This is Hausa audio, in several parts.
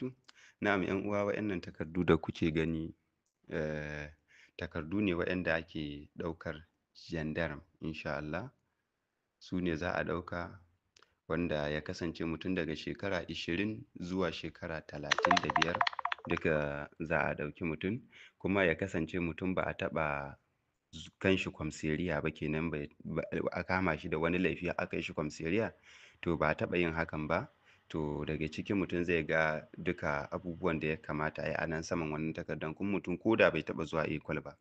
Wabarakatuh. Na'am 'yan uwa, wa'innan takardu da kuke gani takardu ne waɗanda ake ɗaukar gendarme insha Allah. Su ne za a ɗauka wanda ya kasance mutum daga shekara 20 zuwa shekara 35 duka za a ɗauki mutum, kuma ya kasance mutum ba a taɓa kan shi kwamseriya ba kenan, a kama shi da wani laifi aka kai shi kwamseriya, to ba a taɓa yin hakan ba. To daga ciki mutum zai ga duka abubuwan da ya kamata a yi a nan saman wannan takardan, kuma mutum ko da bai taɓa zuwa école ba,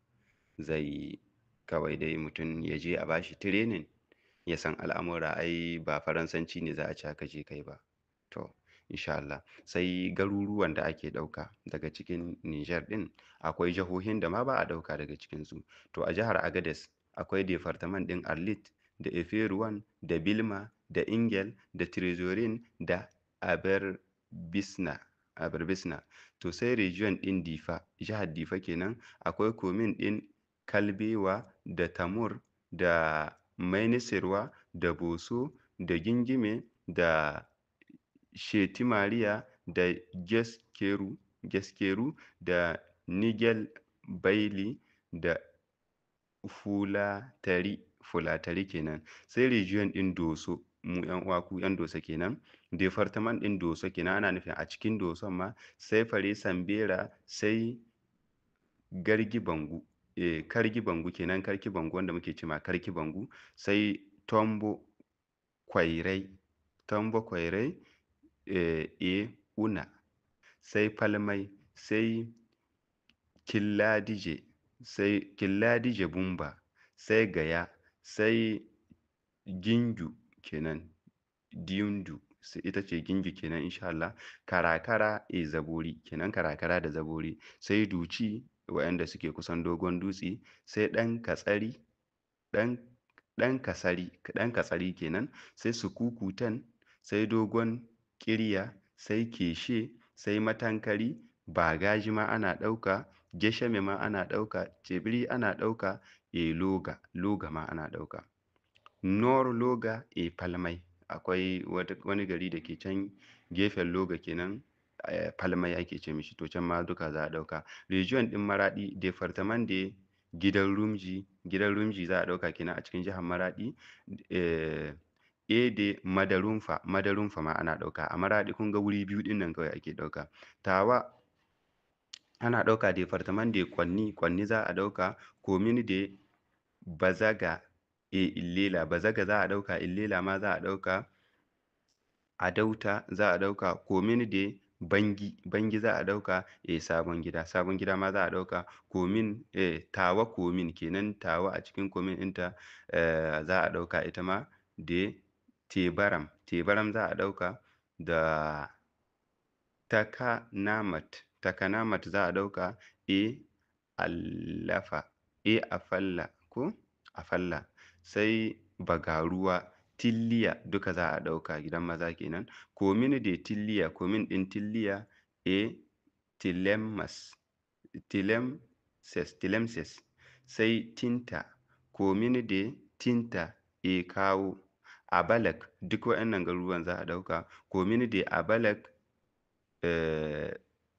zai kawai dai mutum ya je a bashi training ya san al'amura, ai ba Faransanci ne za a ce ka je kai ba. To insha Allah. Sai garuruwan da ake ɗauka daga cikin Niger ɗin, akwai jihohin da ma ba a ɗauka daga cikinsu. To a jihar Agadez akwai departament ɗin Arlit da Iferuwan da Bilma da Ingel da Trezorin da Aberbisna. To sai region ɗin Difa, jihar Difa kenan, akwai commune ɗin Kalbewa da Tamur da Mainisirwa da Boso da Gingime da Shetimariya da Geskeru da Nigel Baili da Fulatari kenan. Sai region ɗin Doso, mu 'yan uwa ku 'yan Doso kenan, department ɗin Doso kenan, ana nufin a cikin Doson ma, sai Fare Sambera, sai Gargi Bangu, Kargi Bangu kenan, Karki Bangu wanda muke cema Karki Bangu, sai Tombo Kwairai, Una, sai Falmai, sai Killadije, Bumba, sai Gaya, sai Gingu kenan, Diundu, ita ce Gingu kenan insha Allah, Karakara Zabori kenan, Karakara da Zabori, sai Duci waɗanda suke kusan Dogon Dutse, sai ɗan Katsari kenan, sai Sukukutan, sai Dogon Ƙirya, sai Keshe, sai Matankari, Bagaji ma ana ɗauka, Geshame ma ana ɗauka, Tsibiri ana ɗauka, Loga, Loga ma ana ɗauka. Nor Loga Falmai, akwai wani gari da ke can gefen Loga kenan, Falmai ake ce mishi, to can ma duka za a ɗauka. Region ɗin Maraɗi, department de Gidan Rumji, Gidan Rumji za a ɗauka kenan a cikin jihar Maraɗi, de Madarunfa, Madarunfa ma ana ɗauka. A Maraɗi kun ga wuri biyu ɗin nan kawai ake ɗauka. Tawa ana ɗauka department de Kwanni, Kwanni za a ɗauka, commune de Bazaga Illela, Bazaga za a ɗauka, Illela ma za a ɗauka, Adauta za a ɗauka, commune de Bangi, Bangi za a ɗauka, Sabon Gida, Sabon Gida ma za a ɗauka, commune Tawa commune kenan, Tawa a cikin commune ɗinta za a ɗauka ita ma, de Tebaram, Tebaram za a ɗauka, da Takanamat, Takanamat za a ɗauka, Allafa, Afalla ko Afalla, sai Bagaruwa, Tilliya duka za a ɗauka, gidan maza kenan, commune de Tilliya, commune ɗin Tilliya, Tilemmas, Tilemses, sai Tinta, commune de Tinta, Kawo, Abalak, duk waɗannan garuruwan za a ɗauka, commune de Abalak,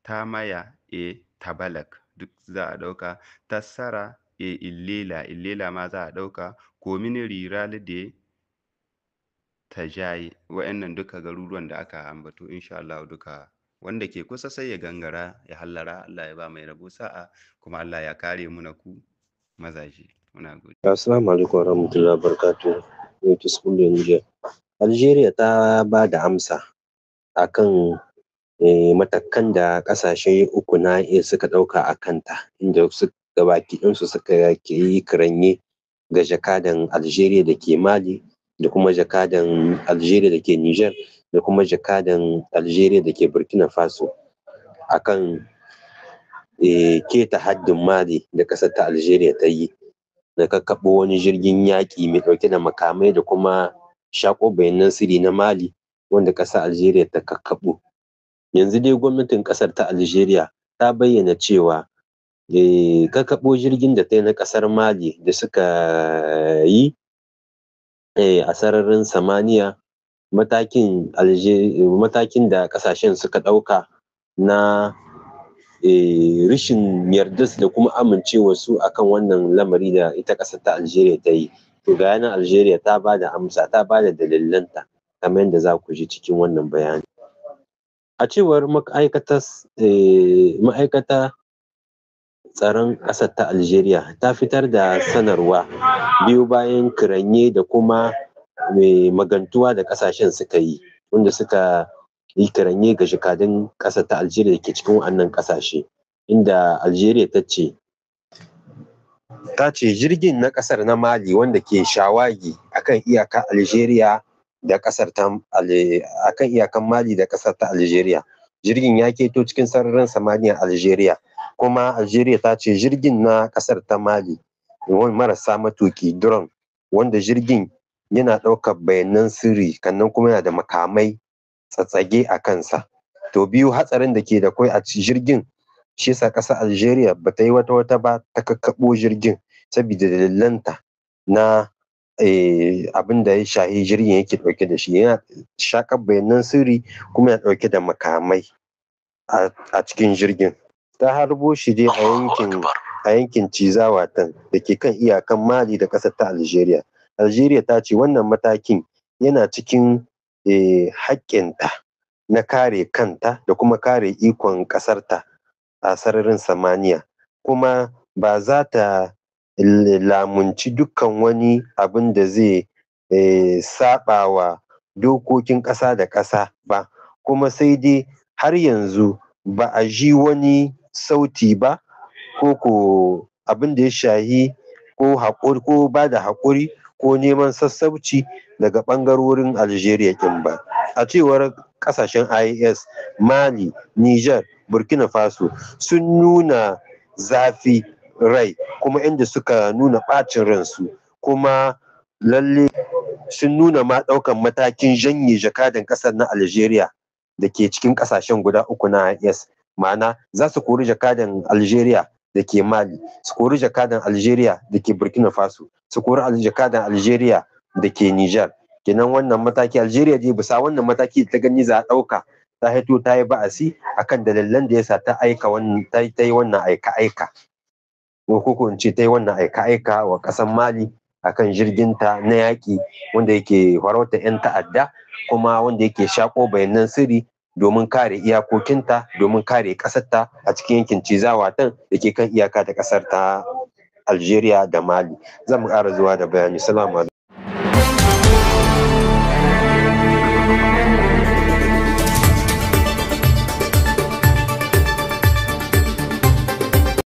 Tamaya, Tabalak, duk za a ɗauka, Tassara, Illela, Illela ma za a ɗauka, commune rural de Tajaye. Waɗannan duka garuruwan da aka ambato insha Allah duka wanda ke kusa sai ya gangara ya hallara. Allah ya ba mai rabo sa'a, kuma Allah ya kare mu na ku mazaje. Muna godiya. Assalamu alaikum warahmatullahi wabarakatuh. Niger. Algeria ta ba da amsa akan matakan da ƙasashe uku na suka ɗauka a kanta, inda gabaki ɗinsu suka yi kiranye ga jakadan Algeria da ke Mali, da kuma jakadan Algeria da ke Niger, da kuma jakadan Algeria da ke Burkina Faso akan keta haddin Mali da ƙasar ta Algeria ta yi na kakkaɓo wani jirgin yaƙi mai ɗauke da makamai da kuma shaƙo bayanan sirri na Mali wanda ƙasar Algeria ta kakkaɓo. Yanzu dai gwamnatin ƙasar ta Algeria ta bayyana cewa kakkaɓo jirgin da ta yi na ƙasar Mali da suka yi a sararin samaniya, matakin da ƙasashen suka ɗauka na rashin yardarsu da kuma amincewarsu akan wannan lamari da ita ƙasar ta Algeria ta yi. To ga yanan Algeria ta ba da amsa, ta ba da dalilanta kamar yadda za ku ji cikin wannan bayani. A cewar ma'aikata tsaron ƙasar ta Algeria ta fitar da sanarwa biyo bayan kiranye da kuma magantuwa da ƙasashen suka yi, wanda suka yi kiranye ga jakadun ƙasar ta Algeria da ke cikin wa'annan ƙasashe, inda Algeria ta ce jirgin na ƙasar na Mali wanda ke shawagi akan iyakar Algeria da ƙasar ta akan iyakan Mali da ƙasar ta Algeria, jirgin ya keto cikin sararin samaniyar Algeria. Kuma Algeria ta ce jirgin na ƙasar ta Mali marasa matuki drone, wanda jirgin yana ɗaukar bayanan sirri sannan kuma yana da makamai tsatsage a kansa. To biyu hatsarin da ke da kwai a jirgin, shi yasa ƙasar Algeria ba ta yi wata wata ba ta kakkaɓo jirgin, saboda dalilanta na abin da ya shahi jirgin yake ɗauke da shi, yana shaƙar bayanan sirri kuma yana ɗauke da makamai a cikin jirgin. Ta harbo shi dai a yankin Cizawatan da ke kan iyakan Mali da ƙasar ta Algeria. Algeria ta ce wannan matakin yana cikin haƙƙinta na kare kanta da kuma kare ikon ƙasarta a sararin samaniya, kuma ba za ta lamunci dukkan wani abin da zai saɓa wa dokokin ƙasa da ƙasa ba. Kuma sai dai har yanzu ba a ji wani sauti ba ko ko abin da ya shahi ko haƙuri ko ba da haƙuri ko neman sassauci daga ɓangarorin Algeria ɗin ba. A cewar ƙasashen IAS, Mali, Niger, Burkina Faso sun nuna zafi rai, kuma inda suka nuna ɓacin ransu, kuma lalle sun nuna ma ɗaukan matakin janye jakadan ƙasar na Algeria da ke cikin ƙasashen guda uku na IAS. Ma'ana, za su kori jakadan Algeria da ke Mali, su kori jakadan Algeria da ke Burkina Faso, su kori jakadan Algeria da ke Niger. Kenan wannan mataki Algeria dai bisa wannan mataki da ta gani za a ɗauka, ta hito ta yi ba'asi akan dalilan da yasa ta aika wannan, ta yi wannan aika aika, ko in ce ta yi wannan aika aika wa ƙasar Mali akan jirginta na yaƙi wanda yake farauta 'yan ta'adda, kuma wanda yake shaƙo bayanan sirri domin kare iyakokinta, domin kare ƙasarta a cikin yankin Cizawatan da ke kan iyaka da ƙasar ta Algeria da Mali. Zan ƙara zuwa da bayani. Salamu.